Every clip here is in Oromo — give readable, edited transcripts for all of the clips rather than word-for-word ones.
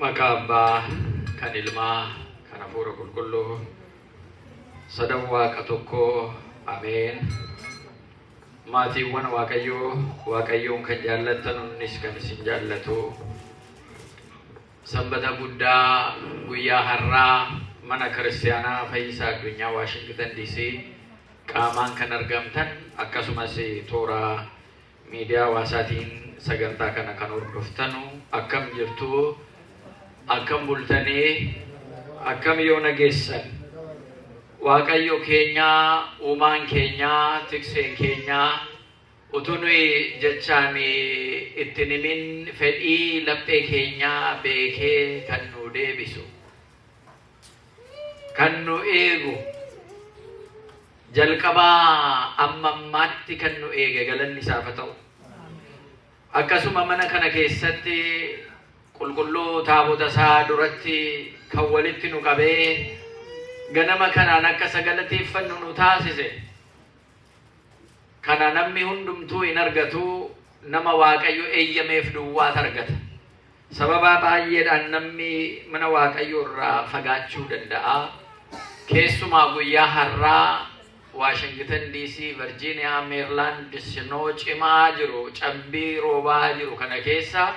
Maqaa Abbaa, kan Ilmaa, kan Hafuura Qulqulluu, sadan Waaqa tokkoo, Ameen. Maatiiwwan Waaqayyoo, Waaqayyoon kan jaallattan, innis kan isin jaallatu. Sanbata guddaa guyyaa har'aa mana kiristiyaanaa Fayyisaa Addunyaa Waashingtan DC qaamaan kan argamtan, akkasumas toora miidiyaa hawaasaatiin sagantaa kana kan hordoftanu, akkam jirtu? Akkam bultanii? Akkam yoo nageessan? Waaqayyo keenyaa, uumaan keenyaa, tikseen keenyaa, utuu nuyi jechaan ittiin himin fedhii laphee keenyaa beekee kan nu deebisu, kan nu eegu, jalqabaa amma ammaatti kan nu eege, galanni isaaf haa ta'u. Akkasuma mana kana keessatti qulqulluu taabota isaa duratti kan walitti nu qabee ganama kanaan akka sagalateeffannu nu taasise. Kana namni hundumtuu hin argatu, nama Waaqayyo eeyyameef duwwaatu argata. Sababa baay'eedhaan namni mana Waaqayyoo irraa fagaachuu danda'a. Keessumaa guyyaa har'aa Waashingtan DC, Virgiiniyaa, Meerilaand snow cimaa jiru, cabbii roobaa jiru kana keessa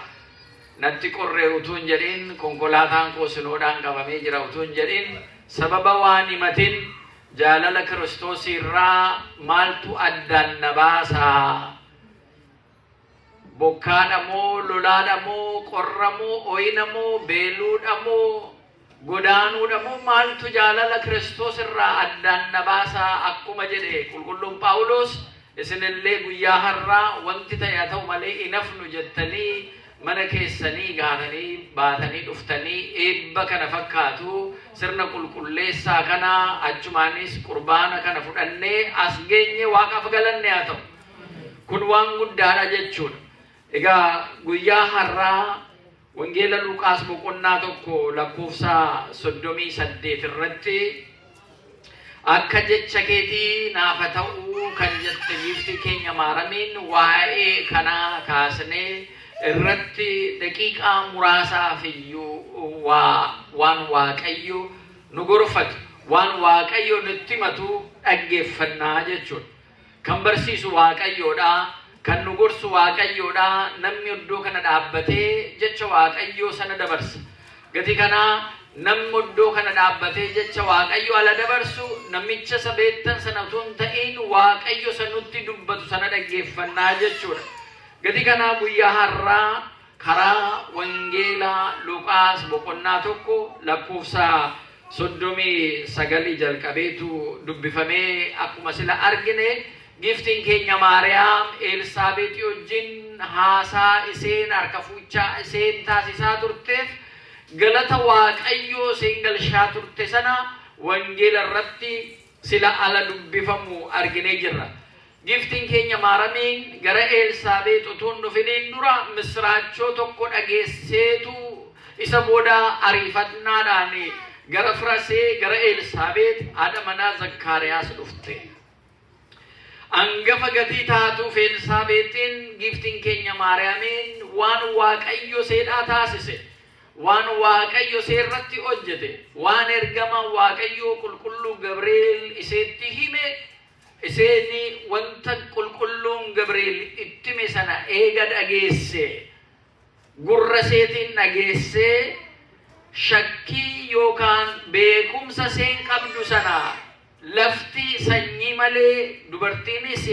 natti qorree utuu hin jedhin, konkolaataan koo snowdhaan qabamee jira utuu hin jedhin, sababa waan himatin, jaalala Kiristoosii irraa maaltu addaan na baasaa? Bokkaadha moo, lolaadha moo, qorra moo, oyina moo, beeluudha moo, godaanuudha moo, maaltu jaalala Kiristoos irraa addaan na baasaa akkuma jedhe qulqulluun Phaawulos, isinillee guyyaa har'aa wanti ta'e haa ta'u malee hin hafnu jettanii mana keessanii gaatanii baatanii dhuftanii eebba kana fakkaatu, sirna qulqulleessaa kana, achumaanis qurbaana kana fudhannee as geenye, Waaqaaf galanne haa ta'u. Kun waan guddaadha jechuudha. Egaa guyyaa har'aa Wangeela Luqaas boqonnaa 1 lakkoofsa 38 irratti "Akka jecha keetii naaf haa ta'u" kan jette giiftii keenya Maaramiin, waa'ee kanaa kaasnee irratti daqiiqaa muraasaaf iyyuu waa waan Waaqayyo nu gorfatu, waan Waaqayyo nutti himatu dhaggeeffannaa jechuudha. Kan barsiisu Waaqayyoodha. Kan nu gorsu Waaqayyoodha. Namni iddoo kana dhaabbatee jecha Waaqayyoo sana dabarsa. Gati kanaa namni iddoo kana dhaabbatee jecha Waaqayyo ala dabarsu namicha isa beektan sana utuu hin ta'in, Waaqayyo isa nutti dubbatu sana dhaggeeffannaa jechuudha. Gati kanaa guyyaa har'aa karaa Wangeelaa Luqaas boqonnaa 1 lakkoofsa 39 jalqabeetu dubbifamee, akkuma sila argine giftiin keenya Maariyaam Elsaabeexii wajjin haasaa iseen harka fuuchaa iseen taasisaa turteef galata Waaqayyoo iseen galshaa turte sana wangeela irratti sila ala dubbifamu arginee jirra. Giftiin keenya Maaramiin gara Elsaabeex utuu hin dhufiniin dura misraachoo tokko dhageesseetu isa booda ariifatnaadhaan gara firasee, gara Elsaabeex haadha manaa Zakkaariyaas dhufte. Angafa gatii taatuuf Elsaabeexiin giftiin keenya Maariyaamiin waan Waaqayyo seedhaa taasise, waan Waaqayyo seerratti hojjete, waan ergamaan Waaqayyoo qulqulluu Gabri'eel iseetti hime, isheen wanta qulqulluun Gabri'eel itti hime sana eega dhageesse, gurra isheetiin dhageessee, shakkii yookaan beekumsa isheen qabdu sana, lafti sanyii malee, dubartiinis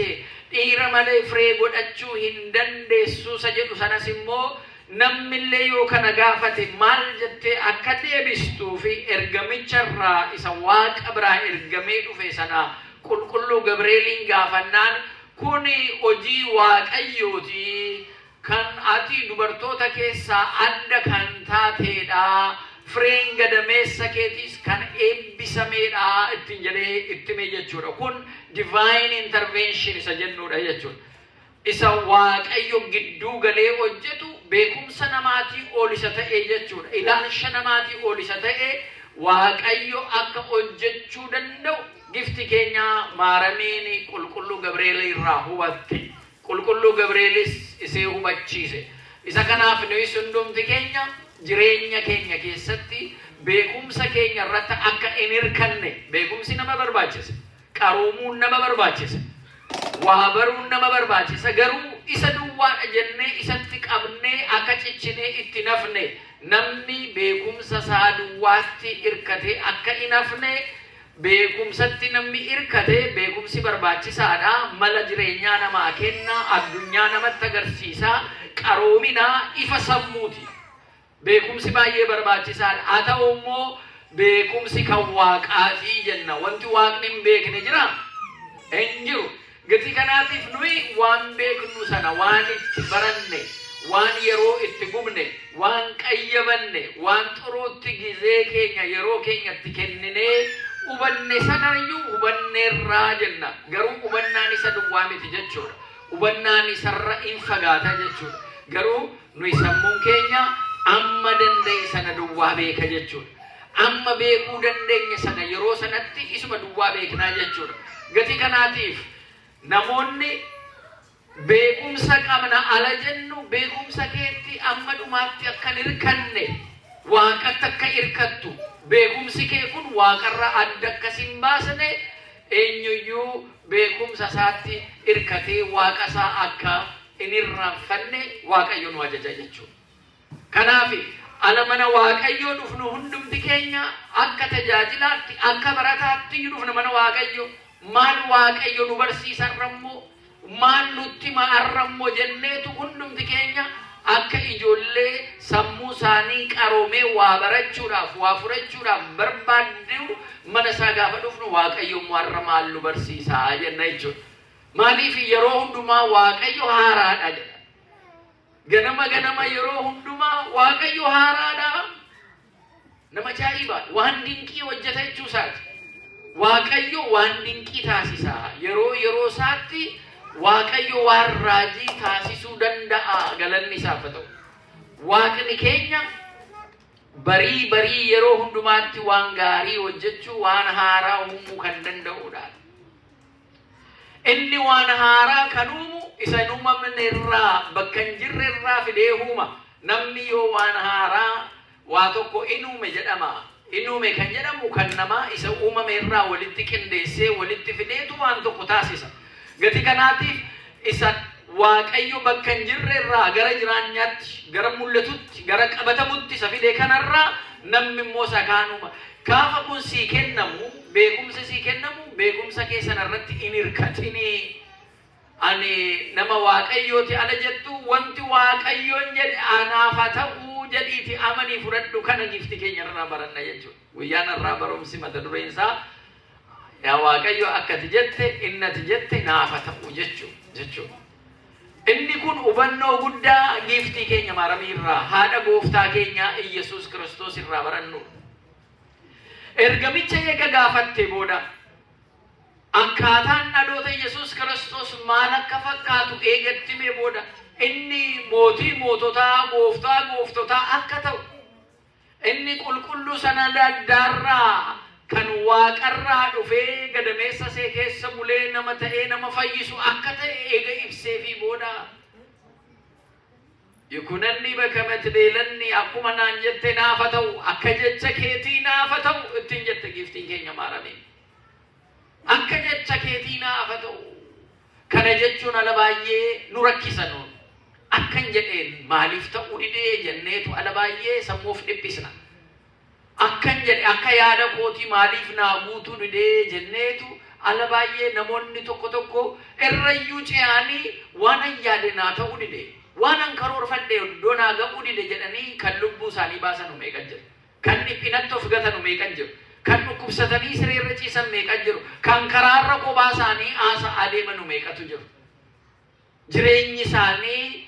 dhiira malee firee godhachuu hin dandeessu isa jedhu sanas immoo, namnillee yoo kana gaafate maal jettee akka deebistuu fi ergamicha irraa isa Waaqa biraa ergamee dhufe sana qulqulluu Gabri'eeliin gaafannaan, "Kun hojii Waaqayyooti, kan ati dubartoota keessaa adda kan taateedha, fireen gadameessa keetiis kan eebbisameedha" ittiin jedhee itti hime jechuudha. Kun divine intervention isa jennuudha jechuudha. Isa Waaqayyo gidduu galee hojjetu, beekumsa namaatii ol isa ta'e jechuudha. Ilaalcha namaatii ol isa ta'e Waaqayyo akka hojjechuu danda'u gifti keenya Maaramiin qulqulluu Gabri'eel irraa hubatte. Qulqulluu Gabri'eelis isee hubachiise. Isa kanaaf nuyis hundumti keenya Jireenya keenya keessatti beekumsa keenya irratti akka hin hirkanne. Beekumsi nama barbaachisa, qaroomuun nama barbaachisa, waa baruun nama barbaachisa. Garuu isa duwwaadha jennee isatti qabnee akka cichinee itti nafne, namni beekumsa isaa duwwaatti hirkatee akka hin hafne. Beekumsatti namni hirkate, beekumsi barbaachisaadha, mala jireenyaa namaa kenna, addunyaa namatti agarsiisa, qaroominaa, ifa sammuuti. Beekumsi baay'ee barbaachisaadha. Haa ta'u immoo beekumsi kan Waaqaatii jenna. Wanti Waaqni hin beekne jira? Hin jiru. Gatii kanaatiif nuyi waan beeknu sana, waan itti baranne, waan yeroo itti gubne, waan qayyabanne, waan xuruutti gizee keenya, yeroo keenya itti kenninee hubanne sanayyuu hubanneerraa jenna. Garuu hubannaan isa duwwaa miti jechuudha. Hubannaan isarra hin fagaata jechuudha. Garuu nuyi sammuun keenya amma danda'e sana duwwaa beeka jechuudha. Amma beekuu dandeenye sana, yeroo sanatti isuma duwwaa beeknaa jechuudha. Gatii kanaatiif namoonni beekumsa qabna ala jennu, beekumsa keetti amma dhumaatti akka hin hirkanne, Waaqatti akka hirkattu, beekumsi kee kun Waaqarra adda akkas hin baasne, eenyuyyuu beekumsa isaatti hirkatee Waaqa isaa akka hin irraanfanne Waaqayyo nu ajaja jechuudha. Kanaaf ala mana Waaqayyoo dhufnu hundumti keenya akka tajaajilaatti, akka barataatti iyyuu dhufna mana Waaqayyoo. Maal Waaqayyo nu barsiisarrammoo, maal nutti ma'arrammoo jenneetu hundumti keenya akka ijoollee sammuu isaanii qaroomee waa barachuudhaaf, waa fudhachuudhaaf barbaaddu mana isaa gaafa dhufnu, Waaqayyo immoo har'a maal nu barsiisaa jenna jechuudha. Maaliif? Yeroo hundumaa Waaqayyo haaraadha jedha. Ganama ganama, yeroo hundumaa Waaqayyo haaraadha. Nama ajaa'iba! Waan dinqii hojjeta jechuu isaati. Waaqayyo waan dinqii taasisa. Yeroo yeroo isaatti Waaqayyo waan raajii taasisuu danda'a, galanni isaaf haa ta'u. Waaqni keenya barii barii, yeroo hundumaatti waan gaarii hojjechuu, waan haaraa uumuu kan danda'udha. Inni waan haaraa kan uumu isa hin uumamne irraa, bakka hin jirre irraa fidee uuma. Namni yoo waan haaraa waa tokko in uume jedhama. In uume kan jedhamu kan namaa isa uumame irraa walitti qindeessee, walitti fideetu waan tokko taasisa. Gati kanaatiif isa Waaqayyo bakka hin jirre irraa gara jiraanyaatti, gara mul'atutti, gara qabatamutti isa fide kanarraa namni immoo isa kaan uuma. Gaafa kun sii kennamu, beekumsi sii kennamu, beekumsa kee sana irratti hin hirkatinii. Ani nama Waaqayyooti ala jettu, wanti Waaqayyoon jedhe anaaf haa ta'uu jedhiiti amanii fudhadhu. Kana giifti keenya irraa baranna jechuudha. Guyyaan irraa barumsi mata dureen isaa "Yaa Waaqayyo, akka ati jette, inni ati jette naaf haa ta'u" jechuudha. Inni kun hubannoo guddaa giiftii keenya Maaramii irraa, haadha gooftaa keenyaa Iyyasuus Kiristoos irraa barannudha. Ergamicha eega gaafatte booda, akkaataan dhaloota Yesuus Kiristoos maal akka fakkaatu eegatti himee booda, inni mootii moototaa, gooftaa gooftotaa akka ta'u, inni qulqulluu sana addaarraa kan Waaqarraa dhufee gadameessa see keessa bulee nama ta'ee nama fayyisu akka ta'e eega ibseefii booda, "ይኩነኒ በከመ ትቤለኒ", akkuma naan jette naafa ta'u, akka jecha keetii naafa ta'u ittiin jette giiftiin keenya Maaramii. Akka jecha keetii naafa ta'u. Kana jechuun ala baay'ee nu rakkisa nuun. Akkan jedheen maaliif ta'uu didee jenneetu ala baay'ee sammuuf dhiphisna. Akkan jedhe, akka yaada kootii maaliif naa guutuu didee jenneetu ala baay'ee namoonni tokko tokko irrayyuu ce'anii waan an yaade naa ta'uu dide, waan an karoorfadhe iddoo naa ga'uu dide jedhanii kan lubbuu isaanii baasan meeqan jiru. Kan dhiphinatti of gatan meeqan jiru. Kan dhukkubsatanii sireerra ciisan meeqan jiru. Kan karaarra kophaa isaanii haasa'aa deeman meeqatu jiru. Jireenyi isaanii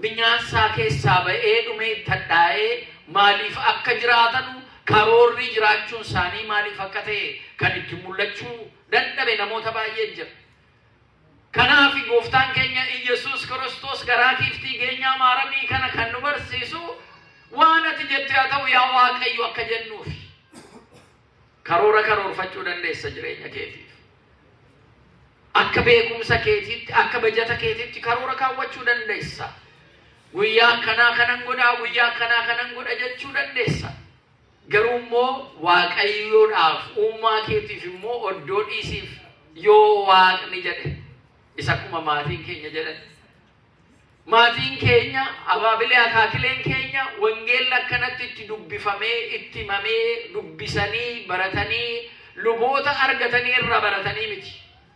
minyaansaa keessaa ba'ee dhumee tadhaa'ee, maaliif akka jiraatanu, karoorri jiraachuun isaanii maaliif akka ta'e kan itti mul'achuu dadhabe namoota baay'ee jira. Kanaaf gooftaan keenya Iyyasuus Kiristoos garaa giiftii keenyaa Maaramii kana kan nu barsiisu waan ati jette haa ta'u, yaa Waaqayyo, akka jennuufi. Karoora karoorfachuu dandeessa jireenya keetiif. Akka beekumsa keetiitti, akka bajata keetiitti karoora kaawwachuu dandeessa. Guyyaa akkanaa kanan godhaa, guyyaa akkanaa kanan godha jechuu dandeessa. Garuu immoo Waaqayyoodhaaf, uumaa keetiif immoo oddoo dhiisiif yoo Waaqni jedhe. Isa akkuma maatiin keenya jedhan. Maatiin keenya, abaabilee akaakileen keenya wangeelli akkanatti itti dubbifamee, itti himamee, dubbisanii, baratanii, luboota argatanii irraa baratanii miti.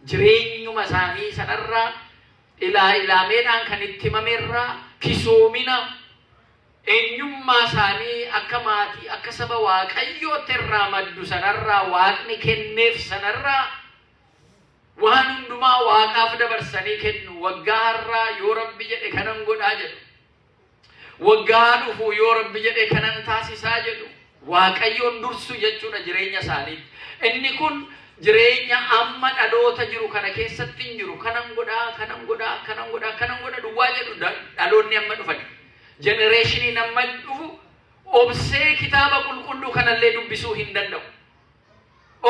Jireenyuma isaanii sanarraa ilaa ilaameedhaan kan itti himame irraa kisoomina eenyummaa isaanii akka maatii, akka saba Waaqayyootti irraa maddu sanarraa, Waaqni kenneef sanarraa waan hundumaa Waaqaaf dabarsanii kennu. Waggaa har'aa yoo Rabbi jedhe kanan godhaa jedhu. Waggaa dhufu yoo Rabbi jedhe kanan taasisaa jedhu. Waaqayyoon dursu jechuudha jireenya isaaniitti. Inni kun jireenya amma dhaloota jiru kana keessatti hin jiru. Kanan godhaa, kanan godhaa, kanan godhaa, kanan godha duwwaa jedhu dhaloonni amma dhufan. Generationiin amma dhufu obsee kitaaba qulqulluu kanallee dubbisuu hin danda'u.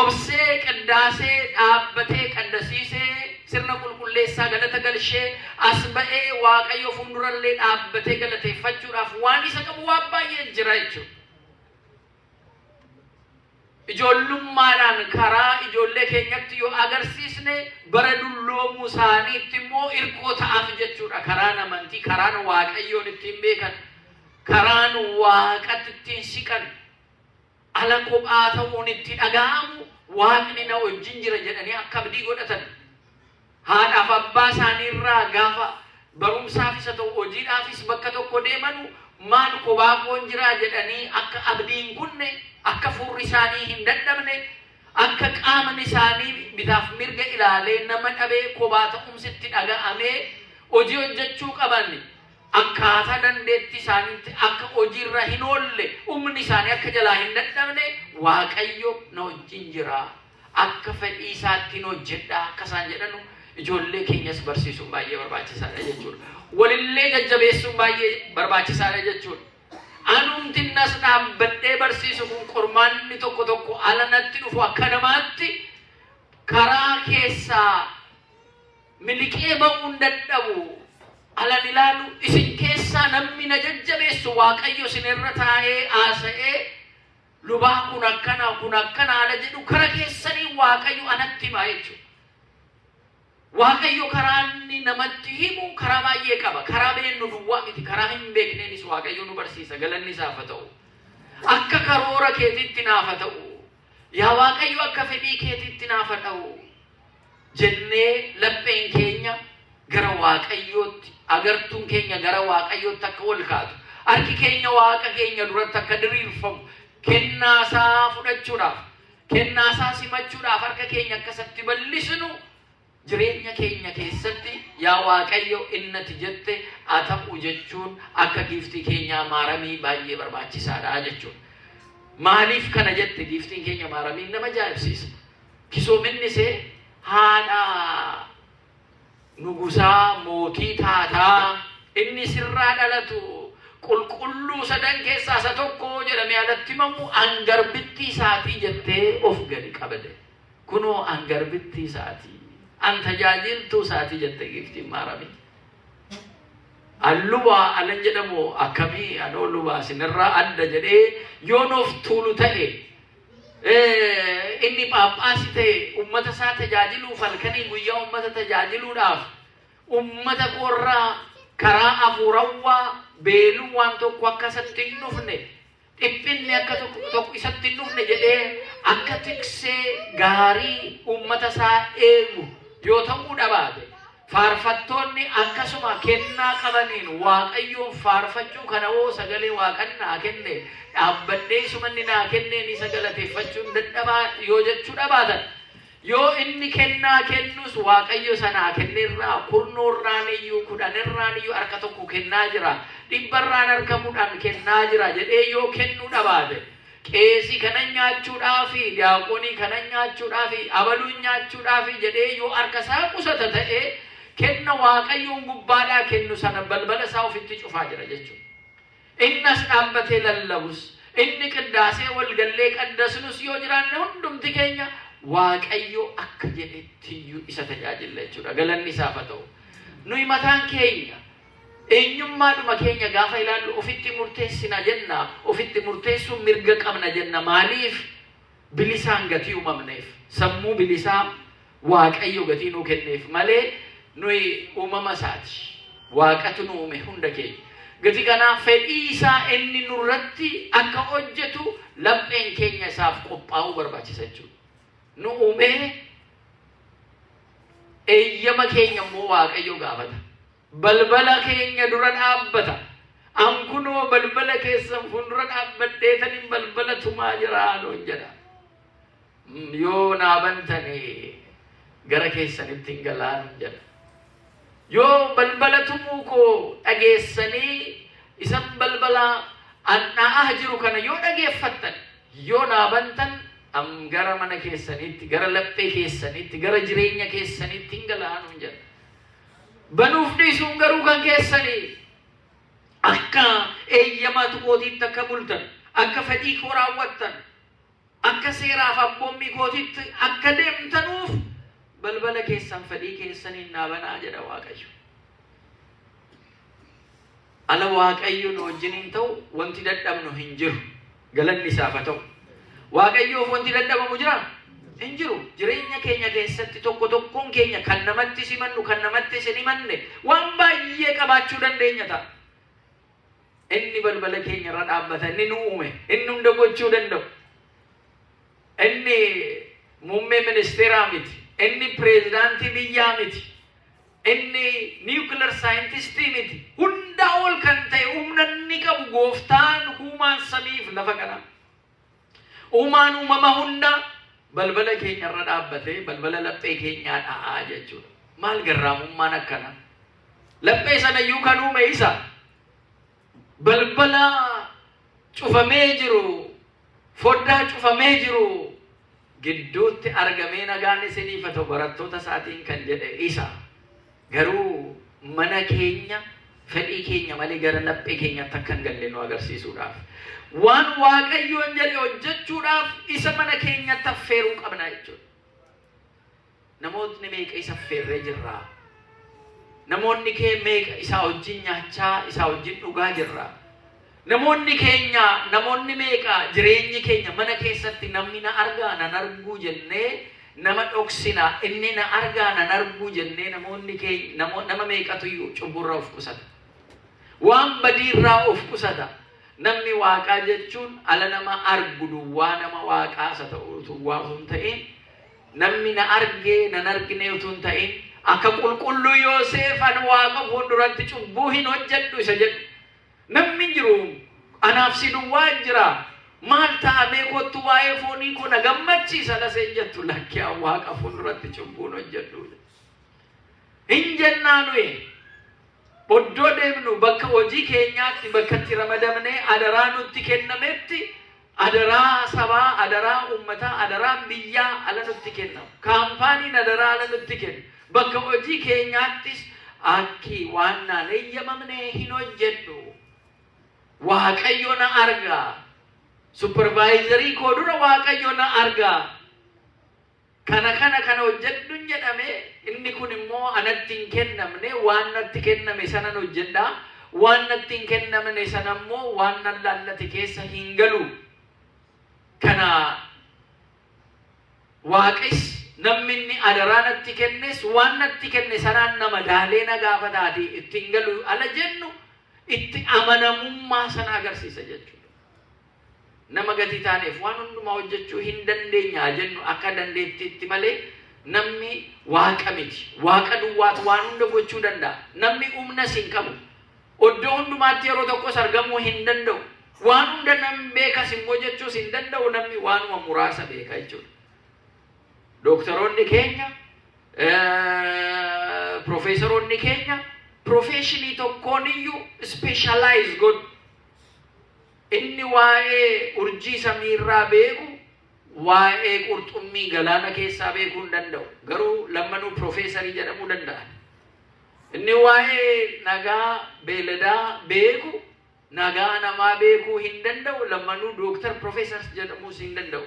Obsee qiddaasee dhaabbatee qaddasiisee sirna qulqulleessaa galata galshee as ba'ee Waaqayyo fuuldurallee dhaabbatee galateeffachuudhaaf waan isa qabu waan baay'ee jira jechuudha. Ijoollummaadhaan karaa ijoollee keenyatti yoo agarsiisne bara dulloomuu isaaniitti immoo irkoo ta'aaf jechuudha. Karaan amantii, karaan Waaqayyoon ittiin beekan, karaan Waaqatti ittiin siqan, ala kophaa ta'uun itti dhaga'amu Waaqni na wajjin jira jedhanii akka abdii godhatan. Haadhaaf abbaa isaanii irraa gaafa barumsaafis haa ta'u hojiidhaafis bakka tokko deemanu maal kophaa koon jiraa jedhanii akka abdii hin kunne, akka fuurri isaanii hin dadhabne, akka qaamni isaanii bitaaf mirga ilaalee nama dhabee kophaa ta'umsi itti dhaga'amee hojii hojjechuu qaban akkaataa dandeettii isaaniitti akka hojiirra hin oolle, humni isaanii akka jalaa hin dadhabne, Waaqayyo na wajjin jira, akka fedhii isaattiin hojjedha akka isaan jedhanu ijoollee keenyas barsiisuun baay'ee barbaachisaadha jechuudha. Walillee jajjabeessuun baay'ee barbaachisaadha jechuudha. Anumtinnas dhaabbadhee barsiisu kun qormaanni tokko tokko ala natti dhufu akka namaatti karaa keessaa miliqee ba'uun dadhabu alan ilaalu isin keessaa namni na jajjabeessu Waaqayyo isin irra taa'ee haasa'ee lubaa kun akkana kun akkana ala jedhu kara keessanii Waaqayyo anatti himaa jechuudha. Waaqayyo karaa inni namatti himu karaa baay'ee qaba. Karaa beeknu duwwaa miti, karaa hin beekneenis Waaqayyo nu barsiisa. Galanni isaaf haa ta'u. Akka karoora keetiitti naaf haa ta'u. Yaa Waaqayyo, akka fedhii keetiitti naaf haa ta'u jennee lapheen keenya gara Waaqayyootti, agartuun keenya gara Waaqayyootti akka wal kaatu, harki keenya Waaqa keenya duratti akka diriirfamu, kennaasaa fudhachuudhaaf, kennaasaa simachuudhaaf harka keenya akkasatti bal'isnu, jireenya keenya keessatti yaa Waaqayyo innati jette haa ta'u jechuun akka giiftii keenyaa Maaramii baay'ee barbaachisaadha jechuudha. Maaliif kana jette giiftiin keenya Maaramiin nama ajaa'ibsiisa. Kisoominni ishee haadha nugusaa mootii taataa, inni sirraa dhalatu qulqulluu sadan keessaa isa tokko jedhamee alatti himamu, an garbittii isaatii jettee of gadi qabde. Kunoo an garbittii isaatii, an tajaajiltuu isaatii jette giiftiin Maaramii. An lubaa alan jedhamu akkamii, anoo lubaa isinirraa adda jedhee yoon of tuulu ta'e, inni phaaphaasi ta'e ummata isaa tajaajiluuf halkanii guyyaa ummata tajaajiluudhaaf ummata koorraa karaa hafuurawwaa beeluu waan tokko akka isatti hin dhufne, dhiphinni akka tokko tokko isatti hin dhufne jedhee akka tiksee gaarii ummata isaa eegu yoo ta'uu dhabaate, faarfattoonni akkasuma kennaa qabaniin Waaqayyoon faarfachuu kana hoo sagalee Waaqan naa kenne dhaabbadhee isumanni naa kenneen isa galateeffachuun dadhabaa yoo jechuu dhabaatan, yoo inni kennaa kennus Waaqayyo isa naa kennerraa kurnoorraan iyyuu, kudhanirraan iyyuu harka tokko kennaa jira, dhibbarraan harka 10 kennaa jira jedhee yoo kennuu dhabaate, qeesii kanan nyaachuudhaafi, diyaaqonii kanan nyaachuudhaafi, abaluun nyaachuudhaafi jedhee yoo harka isaa qusata ta'e, kenna Waaqayyoon gubbaadhaa kennu sana balbala isaa ofitti cufaa jira jechuudha. Inni as dhaabbatee lallabus, inni qiddaasee walgallee qaddasnus yoo jiraanne hundumti keenya Waaqayyo akka jedhetti iyyuu isa tajaajilla jechuudha. Galanni isaaf haa ta'u. Nuyi mataan keenya Eenyummaadhuma keenya gaafa ilaallu ofitti murteessina jenna. Ofitti murteessuun mirga qabna jenna. Maaliif? Bilisaan gatii uumamneef. Sammuu bilisaa Waaqayyo gatii nuu kenneef malee nuyi uumama isaati. Waaqatu nu uume hunda keenya. Gatii kanaaf fedhii isaa inni nurratti akka hojjetu lapheen keenya isaaf qophaa'uu barbaachisa jechuudha. Nu uumee eeyyama keenya immoo Waaqayyo gaafata. Balbala keenya dura dhaabbata. An kunoo balbala keessan fuuldura dhaabbadheetanin balbala tumaa jira nuun jedha. Yoo naa bantanii gara keessanitti hin galaa nuun jedha. Yoo balbala tumuu koo dhageessanii isan balbala an dha'aa jiru kana yoo dhageeffattan, yoo naa bantan, an gara mana keessaniitti, gara laphee keessaniitti, gara jireenya keessaniitti hin galaa nuun jedha. Banuuf dhiisuun garuu kan keessanii. Akka eeyyama kootiitti akka bultan, akka fedhii koo raawwattan, akka seeraaf abboommii kootiitti akka deemtanuuf balbala keessan fedhii keessaniin naa banaa jedha Waaqayyo. Ala Waaqayyo nu wajjiniin ta'u wanti dadhabnu hin jiru. Galanni isaaf haa ta'u. Waaqayyoof wanti dadhabamu jira? Hin jiru. Jireenya keenya keessatti tokko tokkoon keenya kan namatti simannu, kan namatti hin himanne waan baay'ee qabaachuu dandeenya ta'a. Inni balbala keenya irra dhaabbata, inni nu uume, inni hunda gochuu danda'u. Inni muummee ministeeraa miti, inni pireezidaantii biyyaa miti, inni nuclear scientistii miti. Hundaa ol kan ta'e, humna inni qabu, gooftaan uumaan samiif lafa kana. Uumaan uumama hundaa balbala keenya irra dhaabbatee balbala laphee keenyaa dha'aa jechuudha. Maal garraamummaan akkana? Laphee sanayyuu kan uume isa. Balbala cufamee jiru, foddaa cufamee jiru gidduutti argamee nagaan isiniif haa ta'u barattoota isaatiin kan jedhe isa. Garuu mana keenya fedhii keenya malee gara laphee keenyatti akka hin galle nu agarsiisuudhaaf. Waan Waaqayyoon jedhe hojjechuudhaaf isa mana keenyatti affeeruu qabna jechuudha. Namootni meeqa isa affeerree jirraa? Namoonni kee meeqa isaa wajjin nyaachaa, isaa wajjin dhugaa jirra? Namoonni keenya, namoonni meeqa jireenyi keenya mana keessatti namni na argaa nan arguu jennee nama dhoksina, inni na argaa nan arguu jennee namoonni keenya, nama meeqatu iyyuu cubburraa of qusata? Waan badiirraa of qusata. Namni Waaqaa jechuun ala nama argu duwwaa nama Waaqaa isa ta'u duwwaa osoo hin ta'in, namni na argee nan argine utuu hin ta'in, akka qulqulluu Yoosef an Waaqa fuulduratti cubbuu hin hojjedhu isa jedhu. Namni hin jiru, anaaf si duwwaa jira. Maal ta'amee kottu waa'ee foonii koo na gammachiisa laseen jettu, lakki, an Waaqa fuulduratti cubbuu hin hojjedhu. Hin jennaa nuyi. Oddoo deemnu, bakka hojii keenyaatti, bakka itti ramadamnee adaraa nutti kennametti, adaraa sabaa, adaraa uummataa, adaraa biyyaa ala nutti kennamu. Kaampaaniin adaraa ala nutti kennu. Bakka hojii keenyaattis akki waan naan eeyyamamne hin hojjedhu. Waaqayyo na argaa. Supervisorii koo dura Waaqayyo na argaa. Kana kana kana hojjedhuun jedhame, inni kun immoo anatti hin kennamne, waan natti kenname sanan hojjedha. Waan natti hin kennamne sana immoo waan nan laallate keessa hin galu. Kana Waaqis, namni inni adaraa natti kennes, waan natti kenne sanaan nama daalee na gaafataati itti hin galu ala jennu itti amanamummaa sana agarsiisa jechuudha. Nama gatii taaneef waan hundumaa hojjechuu hin dandeenya jennu akka dandeettiitti malee namni Waaqa miti. Waaqa duwwaatu waan hunda gochuu danda'a. Namni humnas hin qabu. Oddoo hundumaatti yeroo tokkos argamuu hin danda'u. Waan hunda nan beekas immoo jechuus hin danda'u, namni waanuma muraasa beeka jechuudha. Dooktaroonni keenya, piroofeesaroonni keenya professionii tokkoon iyyuu specialize godhu. Inni waa'ee urjii samiirraa beeku waa'ee qurxummii galaana keessaa beekuu hin danda'u. Garuu lammanuu piroofeesarii jedhamuu danda'an. Inni waa'ee nagaa beeladaa beeku nagaa namaa beekuu hin danda'u. Lammanuu dooktar, piroofeesars jedhamuus hin danda'u.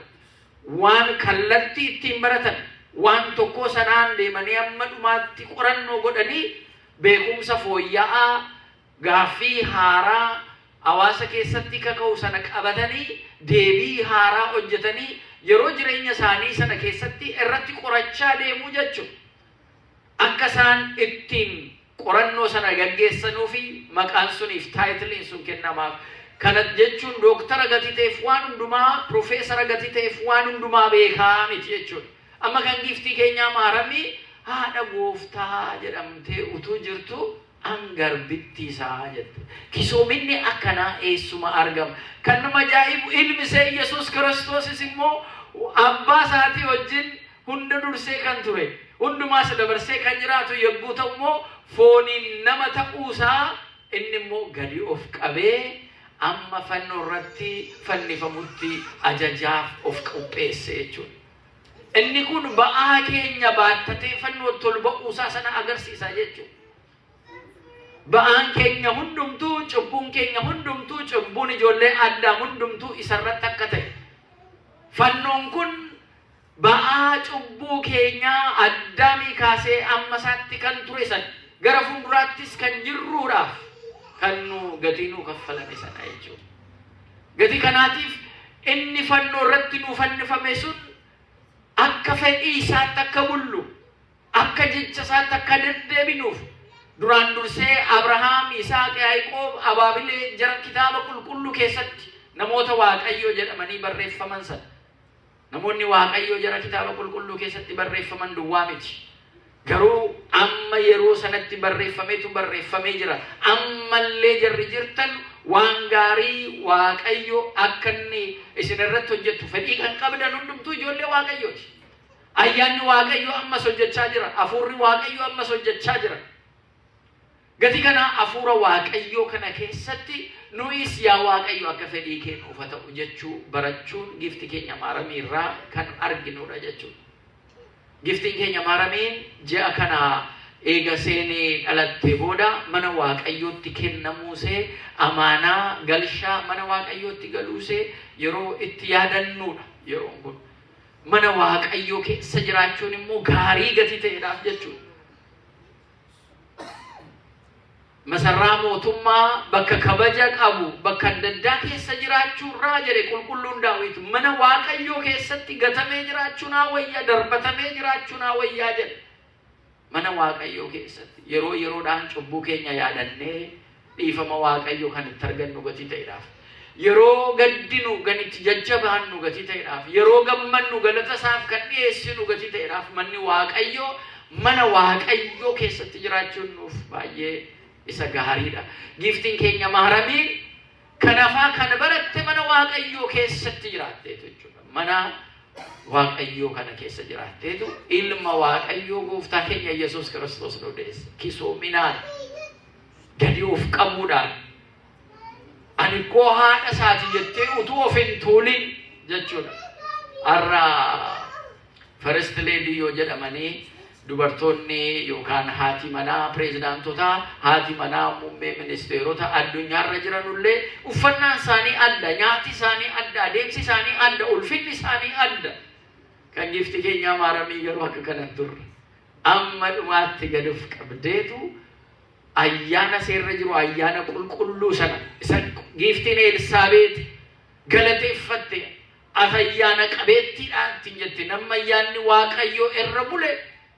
Waan kallattii ittiin baratan waan tokkoo sanaan deemanii amma dhumaatti qorannoo godhanii beekumsa fooyya'aa Gaaffii haaraa hawaasa keessatti kaka'u sana qabatanii deebii haaraa hojjetanii yeroo jireenya isaanii sana keessatti irratti qorachaa deemuu jechuudha. Akka isaan ittiin qorannoo sana gaggeessanuu fi maqaan suniif titleiin sun kennamaaf. Kana jechuun dooktara gatii ta'eef waan hundumaa, piroofeesara gatii ta'eef waan hundumaa beekaa miti jechuudha. Amma kan giiftii keenyaa Maaramii haadha gooftaa jedhamtee utuu jirtu an garbittii isaa jette. Kisoominni akkanaa eessuma argama? Kan nama ajaa'ibu, ilmi isee Yesuus Kiristoosis immoo abbaa isaatii wajjin hunda dursee kan ture, hundumaas dabarsee kan jiraatu yogguu ta'u immoo, fooniin nama ta'uusaa inni immoo gadi of qabee amma fannoo irratti fannifamutti ajajaaf of qopheesse jechuudha. Inni kun ba'aa keenya baattatee fannootti ol ba'uusaa sana agarsiisa jechuudha. Ba'aan keenya hundumtuu, cubbuun keenya hundumtuu, cubbuun ijoollee Addaam hundumtuu isarratti akka ta'e. Fannoon kun ba'aa cubbuu keenyaa Addaamii kaasee amma isaatti kan ture sana, gara fuulduraattis kan jirruudhaaf kan nu gatii nuu kaffalame sana jechuudha. Gatii kanaatiif inni fannoo irratti nuu fannifame sun akka fedhii isaatti akka bullu, akka jecha isaatti akka deddeebinuuf, duraan dursee Abrahaam, Yisaaq, Yaaqoob, abaabilee jara kitaaba qulqulluu keessatti namoota Waaqayyoo jedhamanii barreeffaman sana. Namoonni Waaqayyoo jara kitaaba qulqulluu keessatti barreeffaman duwwaa miti. Garuu amma yeroo sanatti barreeffametu barreeffamee jira. Ammallee jarri jirtan waan gaarii Waaqayyo akka inni isin irratti hojjetu fedhii kan qabdan hundumtuu ijoollee Waaqayyooti. Ayyaanni Waaqayyo ammas hojjechaa jira. Hafuurri Waaqayyo ammas hojjechaa jira. Gati kana hafuura Waaqayyoo kana keessatti nuyis yaa Waaqayyo, akka fedhii kee nuuf haa ta'u jechuu barachuun giifti keenya Maaramii irraa kan arginudha jechuudha. Giftiin keenya Maaramiin ji'a kana eega seenee dhalattee booda mana Waaqayyootti kennamuusee, amaanaa galshaa mana Waaqayyootti galuusee yeroo itti yaadannuudha yeroon kun. Mana Waaqayyoo keessa jiraachuun immoo gaarii gatii ta'eedhaaf jechuudha. Masarraa mootummaa, bakka kabaja qabu, bakka adda addaa keessa jiraachuu irraa, jedhe qulqulluun Daawit, mana Waaqayyoo keessatti gatamee jiraachuu naa wayya, darbatamee jiraachuu naa wayyaa jedhe. Mana Waaqayyoo keessatti yeroo yeroodhaan cubbuu keenya yaadannee dhiifama Waaqayyoo kan itti argannu gatii ta'eedhaaf. Yeroo gaddinu kan itti jajjabaannu gatii ta'eedhaaf. Yeroo gammannu galata isaaf kan dhiyeessinu gatii ta'eedhaaf, manni Waaqayyoo, mana Waaqayyoo keessatti jiraachuun nuuf baay'ee isa gaariidha. Giiftiin keenya Maaramiin kanafaa kana baratte, mana Waaqayyoo keessatti jiraatteetu jechuudha. Mana Waaqayyoo kana keessa jiraatteetu ilma Waaqayyoo gooftaa keenya Yesuus Kiristoos nu deesse. Kisoominaan, gadi of qabuudhaan, ani koo haadha isaati jettee utuu of hin tuulin jechuudha. Har'a first lady yoo jedhamanii, dubartoonni yookaan haati manaa pireezidaantotaa, haati manaa muummee ministeerota addunyaarra jiranullee, uffannaan isaanii adda, nyaati isaanii adda, adeemsi isaanii adda, ulfinni isaanii adda. Kan giifti keenyaa Maaramii garuu akka kanan turre. Amma dhumaatti gad of qabdeetu ayyaana seerra jiru, ayyaana qulqulluu sana isa giiftiin Elsaabeet galateeffatte, ati ayyaana qabeettiidha ittiin jette. Nama ayyaanni Waaqayyoo irra bule,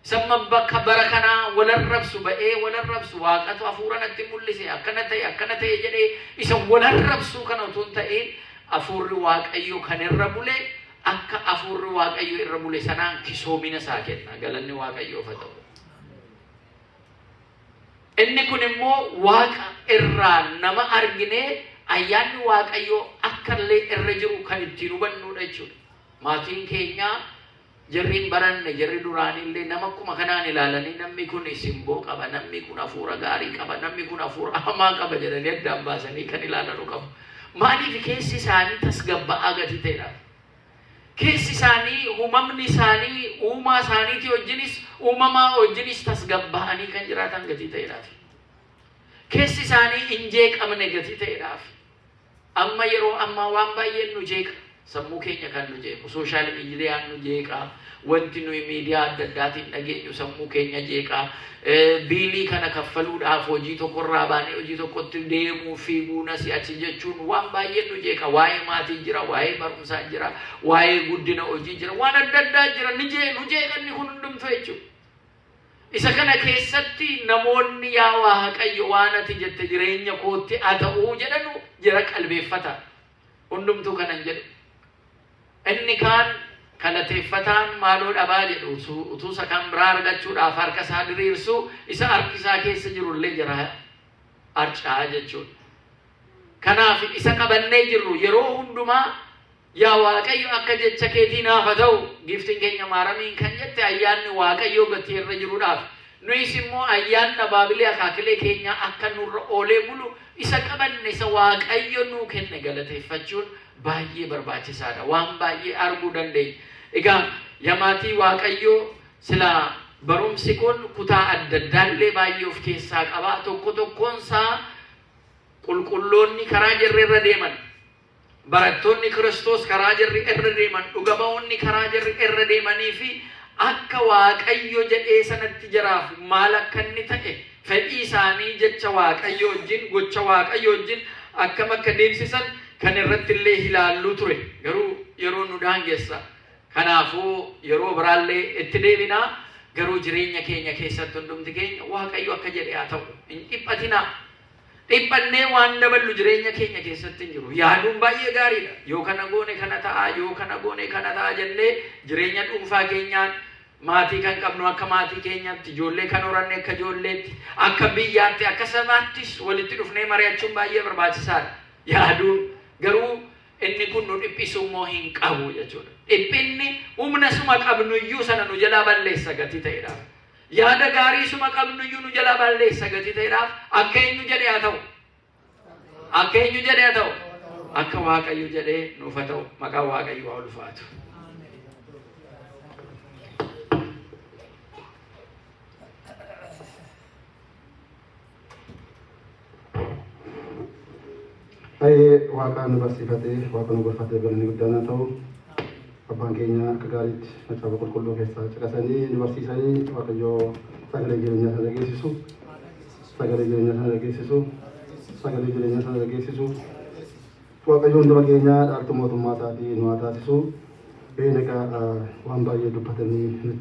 samma bakka bara kanaa walarrabsu ba'ee walarrabsu, waaqatu hafuura natti mul'ise, akkana ta'e, akkana ta'e jedhee isa walarrabsuu kana utuu hin ta'in, hafuurri Waaqayyoo kan irra bule, akka hafuurri Waaqayyoo irra bule sanaan kisoomina isaa kenna. Galanni Waaqayyoof haa ta'u. Inni kun immoo Waaqa irraa nama arginee ayyaanni Waaqayyoo akka illee irra jiru kan ittiin hubannuudha jechuudha. Maatiin keenya jarri hin baranne, jarri duraanillee nama akkuma kanaan ilaalanii, namni kun simboo qaba, namni kun hafuura gaarii qaba, namni kun hafuura hamaa qaba jedhanii addaan baasanii kan ilaalanu qabu. Maaliif? Keessi isaanii tasgabba'aa gatii ta'edhaaf. Keessi isaanii, uumamni isaanii, uumaa isaaniitii wajjinis, uumamaa wajjinis tasgabba'anii kan jiraatan gatii ta'edhaaf. Keessi isaanii hin jeeqamne gatii ta'edhaaf. Amma yeroo ammaa waan baay'een nu jeeqa. Sammuu keenya kan nu jeequ, social mediaan nu jeeqaa, wanti nuyi miidiyaa adda addaatiin dhageenyu sammuu keenya jeeqaa, bill kana kaffaluudhaaf hojii tokkorraa baanee hojii tokkotti deemuu, fiiguu, asii achi jechuun waan baay'een nu jeeqa. Waa'ee maatii jira, waa'ee barumsaa jira, waa'ee guddina hojii jira, waan adda addaa jira. Ni jee nu jeeqanni kun hundumtu jechuudha. Isa kana keessatti namoonni "Yaa Waaqayyo, waan ati jette jireenya kootti haa ta'uu" jedhanu jira qalbeeffata. Hundumtuu kanan jedhu. Inni kaan kalateeffataan "Maaloo dhabaa" jedhu, utuu isa kan biraa argachuudhaaf harka isaa diriirsu, isa harki isaa keessa jirullee jira arcaa jechuudha. Kanaaf isa qabannee jirru yeroo hundumaa "Yaa Waaqayyo, akka jecha keetii naaf haa ta'u." Giiftiin keenya Maaramiin kan jette ayyaanni Waaqayyoo gatii irra jiruudhaaf. Nuyis immoo ayyaanni abaabilee akaakilee keenyaa akka nurra oolee bulu isa qabanne, isa Waaqayyo nuu kenne galateeffachuun baay'ee barbaachisaadha. Waan baay'ee arguu dandeenya. Egaa yaa maatii Waaqayyoo, sila barumsi kun kutaa adda addaallee baay'ee of keessaa qaba. Tokko tokkoonsaa qulqulloonni karaa jirri irra deeman, barattoonni Kiristoos karaa jirri irra deeman, dhuga ba'oonni karaa jirri irra deemanii fi akka Waaqayyo jedhee sanatti jiraaf maal akka inni ta'e, fedhii isaanii jecha Waaqayyo wajjin, gocha Waaqayyo wajjin akkam akka deemsisan kan irratti illee ilaalluu ture. Garuu yeroo nu daangessa. Kanaafuu yeroo biraallee itti deebinaa. Garuu jireenya keenya keessatti hundumti keenya "Waaqayyo akka jedhe haa ta'u" hin dhiphatinaa. Dhiphannee waan daballu jireenya keenya keessatti hin jiru. Yaaduun baay'ee gaariidha. Yoo kana goone kana ta'a, yoo kana goone kana ta'a jennee jireenya dhuunfaa keenyaan, maatii kan qabnu akka maatii keenyaatti, ijoollee kan horanne akka ijoolleetti, akka biyyaatti, akka sabaattis walitti dhufnee mari'achuun baay'ee barbaachisaadha. Yaaduun garuu inni kun nu dhiphisuu immoo hin qabu jechuudha. Dhiphinni humna suma qabnu iyyuu sana nu jalaa balleessa gatii ta'edhaaf. Yaada gaarii suma qabnu iyyuu nu jalaa balleessa gatii ta'edhaaf, akka eenyu jedhee haa ta'u. Akka eenyu jedhee haa ta'u. Akka Waaqayyo jedhee nuuf haa ta'u. Maqaan Waaqayyo haa ulfaatu. Baay'ee Waaqa nu barsiifatee, Waaqa nu gorfatee galanni guddaan haa ta'u. Abbaan keenya akka gaariitti Macaafa Qulqulluu keessaa caqasanii nu barsiisanii. Waaqayyoo sagalee jireenyaa sana dhageessisu. Sagalee jireenyaa sana dhageessisu. Sagalee jireenyaa sana dhageessisu. Waaqayyo hunduma keenya dhaaltu mootummaa isaatii nu haa taasisu. Beena egaa waan baay'ee dubbatanii nutti.